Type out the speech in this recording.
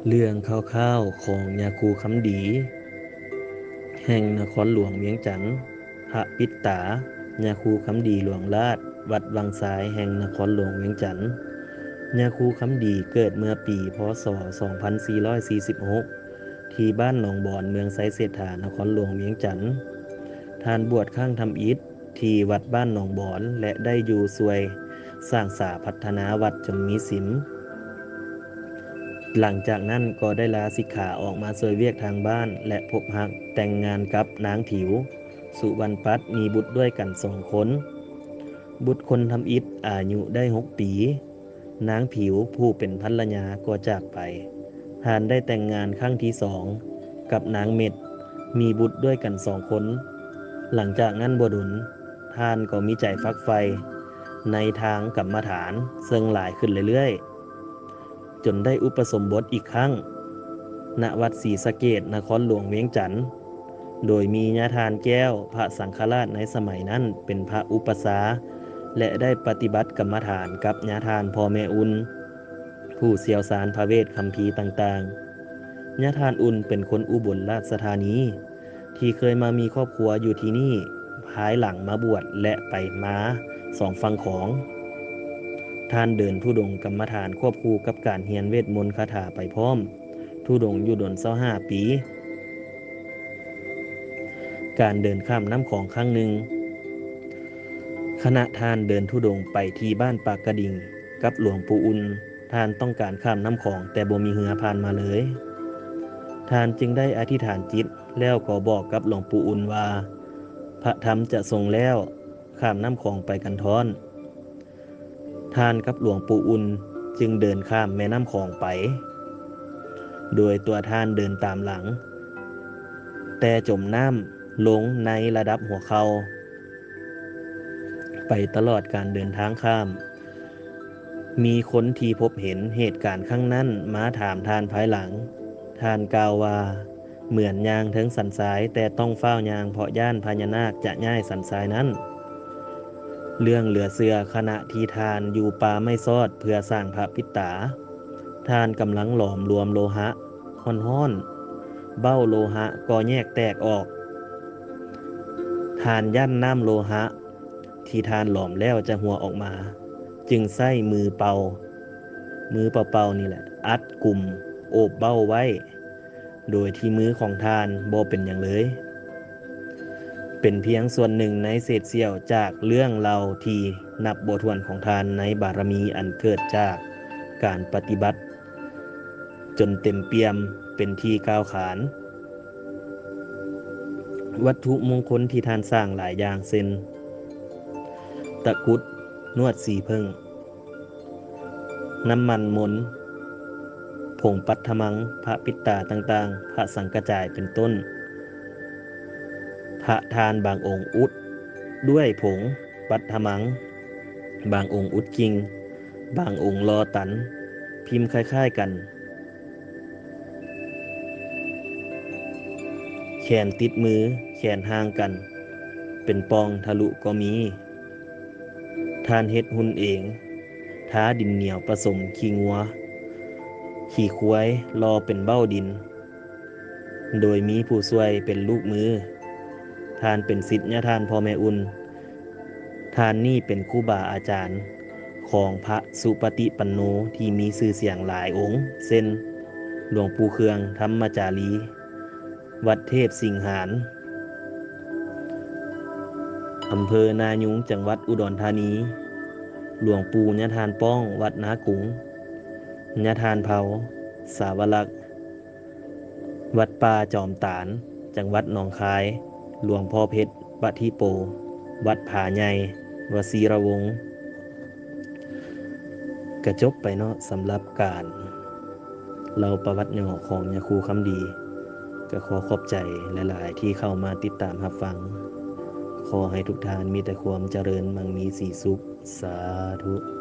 ເລື່ອງຄ່າວໆຂອງຍາຄູຄຳດີ ແຫ່ງນະຄອນຫຼວງວຽງຈັນ, ພະປິດຕາ ຍາຄູຄຳດີຫຼວງລາດ ວັດວັງຊາຍ ແຫ່ງນະຄອນຫຼວງວຽງຈັນ. ຍາຄູຄຳດີເກີດເມື່ອປີ ພ.ສ. ສອງພັນສີ່ຮ້ອຍສີ່ສິບຫົກ ທີ່ບ້ານໜອງບອນ ເມືອງໄຊເສດຖາ ນະຄອນຫຼວງວຽງຈັນ. ທ່ານບວດຄັ້ງທຳອິດ ທີ່ວັດບ້ານໜອງບອນ ແລະ ໄດ້ຢູ່ຊ່ວຍສ້າງສາພັດທະນາວັດຈົນມີສິມ. ຫຼັງຈາກນັ້ນກໍໄດ້ລາສິກຂາອອກມາຊ່ວຍວຽກທາງບ້ານ ແລະ ພົບຮັກແຕ່ງງານກັບນາງຜິວ ສຸວັນປັດ ມີບຸດດ້ວຍກັນສອງຄົນ. ບຸດຄົນທຳອິດອາຍຸໄດ້ຫົກປີ. ນາງຜິວຜູ້ເປັນພັນລະຍາກໍຈາກໄປ. ທ່ານໄດ້ແຕ່ງງານຄັ້ງທີສອງກັບນາງເມັດ, ມີບຸດດ້ວຍກັນສອງຄົນ. ຫຼັງຈາກນັ້ນບໍ່ດົນ, ທ່ານກໍມີໃຈຝັກໃຝ່ໃນທາງກຳມະຖານເຊິ່ງຫຼາຍຂຶ້ນເລື້ອຍໆ, ຈົນໄດ້ອຸປະສົມບົດອີກຄັ້ງ ນະວັດສີສະເກດ ນະຄອນຫຼວງວຽງຈັນ. ໂດຍມີຍາທ່ານແກ້ວ ພະສັງຄະລາດໃນສະໄໝນັ້ນເປັນພະອຸປະຊາ ແລະ ໄດ້ປະຕິບັດກຳມະຖານກັບຍາທ່ານພໍ່ແມ່ອຸ່ນ ຜູ້ຊ່ຽວຊານພະເວດຄຳພີຕ່າງໆ. ຍາທ່ານອຸ່ນເປັນຄົນອຸບົນລາຊະທານີ ທີ່ເຄີຍມາມີຄອບຄົວຢູ່ທີ່ນີ້ ພາຍຫຼັງມາບວດ ແລະ ໄປມາສອງຝັ່ງຂອງ. ທ່ານເດີນທຸດົງກຳມະຖານຄວບຄູ່ກັບການຮຽນເວດມົນຄາຖາໄປພ້ອມ. ທຸດົງຢູ່ດົນຊາວຫ້າປີ. ການເດີນຂ້າມນ້ຳຂອງຄັ້ງໜຶ່ງ. ຂະນະທ່ານເດີນທຸດົງໄປທີ່ບ້ານປາກກະດິງກັບຫຼວງປູ່ອຸ່ນ, ທ່ານຕ້ອງການຂ້າມນ້ຳຂອງ ແຕ່ບໍ່ມີເຮືອຜ່ານມາເລີຍ. ທ່ານຈຶ່ງໄດ້ອະທິຖານຈິດ ແລ້ວກໍບອກກັບຫຼວງປູ່ອຸ່ນວ່າ ພະທຳຈະຊົງແລ້ວ, ຂ້າມນ້ຳຂອງໄປກັນທ້ອນ. ທ່ານກັບຫຼວງປູ່ອຸ່ນຈຶ່ງເດີນຂ້າມແມ່ນ້ຳຂອງໄປ ໂດຍຕົວທ່ານເດີນຕາມຫຼັງ, ແຕ່ຈົມນ້ຳລົງໃນລະດັບຫົວເຂົ່າ. ໄປຕະຫຼອດການເດີນທາງຂ້າມ, ມີຄົນທີ່ພົບເຫັນເຫດການຄັ້ງນັ້ນມາຖາມທ່ານພາຍຫຼັງ. ທ່ານກ່າວວ່າ ເໝືອນຍ່າງເທິງສັນຊາຍ, ແຕ່ຕ້ອງຟ້າວຍ່າງ ເພາະຢ້ານພະຍານາກຈະຍ້າຍສັນຊາຍນັ້ນ. ເລື່ອງເຫຼືອເຊື່ອ, ຂະນະທີ່ທ່ານຢູ່ປ່າໄມ້ຊອດເພື່ອສ້າງພະປິດຕາ, ທ່ານກຳລັງຫຼອມລວມໂລຫະຮ້ອນໆ, ເບົ້າໂລຫະກໍແຍກແຕກອອກ. ທ່ານຢ້ານນ້ຳໂລຫະທີ່ທ່ານຫຼອມແລ້ວຈະຮົ່ວອອກມາ, ຈຶ່ງໃຊ້ມືເປົ່າ, ມືເປົ່າໆນີ້ແຫຼະ ອັດກຸມໂອບເບົ້າໄວ້. ໂດຍທີ່ມືຂອງທ່ານບໍ່ເປັນຫຍັງເລີຍ. ເປັນພຽງສ່ວນໜຶ່ງໃນເສດສ່ຽວຈາກເລື່ອງເລົ່າທີ່ນັບບໍ່ຖ້ວນຂອງທ່ານໃນບາລະມີອັນເກີດຈາກການປະຕິບັດຈົນເຕັມປ່ຽມເປັນທີ່ກ່າວຂານ. ວັດຖຸມົງຄົນທີ່ທ່ານສ້າງຫຼາຍຢ່າງເຊັ່ນ ຕະກຸດນວດສີເຜິ້ງ, ນ້ຳມັນມົນ, ຜົງປັດຖະມັງ, ພະປິດຕາຕ່າງໆ, ພະສັງກະຈາຍເປັນຕົ້ນ, ພະທ່ານບາງອົງອຸດດ້ວຍຜົງປັດຖະມັງ, ບາງອົງອຸດກິ່ງ, ບາງອົງຫຼໍ່ຕັນ, ພິມຄ້າຍໆກັນ, ແຂນຕິດມື, ແຂນຫ່າງກັນ, ເປັນປ່ອງທະລຸກໍມີ. ທ່ານເຮັດຫຸ່ນເອງ, ທາດິນໜຽວປະສົມຂີ້ງົວ, ຂີ້ຄວາຍ, ຫຼໍ່ເປັນເບົ້າດິນ, ໂດຍມີຜູ້ຊ່ວຍເປັນລູກມື. ທ່ານເປັນສິດຍາທ່ານພໍ່ແມ່ອຸ່ນ. ທ່ານນີ້ເປັນຄູບາອາຈານຂອງພະສຸປະຕິປັນໂນທີ່ມີຊື່ສຽງຫຼາຍອົງ ເຊັ່ນ ຫຼວງປູ່ເຄືອງທຳມະຈາລີ ວັດເທບສິງຫານ ອຳເພີນາຍຸງ ຈັງຫວັດອຸດອນທານີ, ຫຼວງປູ່ຍາທ່ານປ້ອງ ວັດນາກຸງ, ຍາທ່ານເພົາ ສາວະລັກ ວັດປ່າຈອມຕານ ຈັງຫວັດໜອງຄາຍ, ຫຼວງພໍ່ເພັດ ປະທິໂປ, ວັດຜາໃຫຍ່ ວະຊີລະວົງ. ກະຈົບໄປເນາະ ສຳລັບການເລົ່າປະຫວັດຫຍໍ້ຂອງຍາຄູຄຳດີ. ກະຂໍຂອບໃຈຫຼາຍໆທີ່ເຂົ້າມາຕິດຕາມຮັບຟັງ. ຂໍໃຫ້ທຸກທ່ານມີແຕ່ຄວາມຈະເລີນ ໝັ່ງມີສີສຸກ. ສາທຸ.